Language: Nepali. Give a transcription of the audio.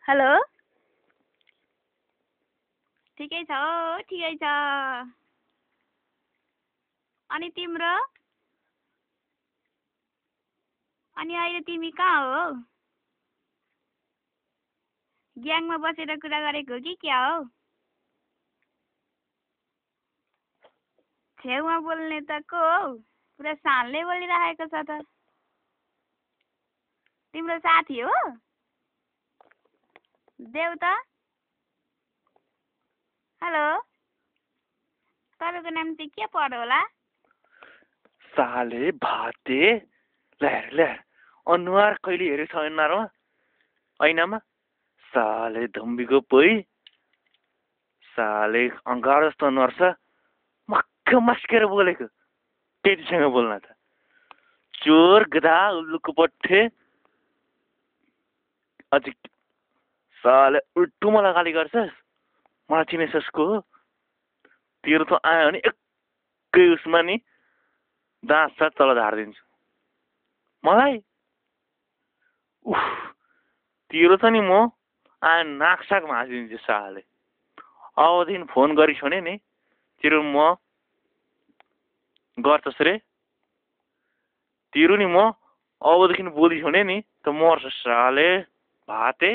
हेलो ठिकै छ हो ठिकै छ अनि तिम्रो अनि अहिले तिमी कहाँ हो ग्याङमा बसेर कुरा गरेको हो कि क्या हो छेउमा बोल्ने त को हौ पुरा सानले बोलिरहेको छ त तिम्रो साथी हो देऊ त हेलो तपाईँको नाम चाहिँ के पर्यो होला साले भाते ले अनुहार कहिले हेरेको छ अनुहारमा ऐनामा साले धम्बीको पोइ साले अङ्गार जस्तो अनुहार छ मक्क मस्केर बोलेको केटीसँग बोल्न त चोर गधा उल्लुको पट्टे अझै साले उल्टो मलाई गाली गर्छस् मलाई चिनेछस् को हो तेरो त आयो भने एकै उसमा नि दाँत साथ तल झारिदिन्छु मलाई उफ तेरो त नि म आयो नाकसाक भाँचिदिन्छु साले अबदेखि फोन गरिस् भने नि तेरो म गर्छस् रे तेरो नि म अबदेखि बोलिस् भने नि त मर्छस् साले भाते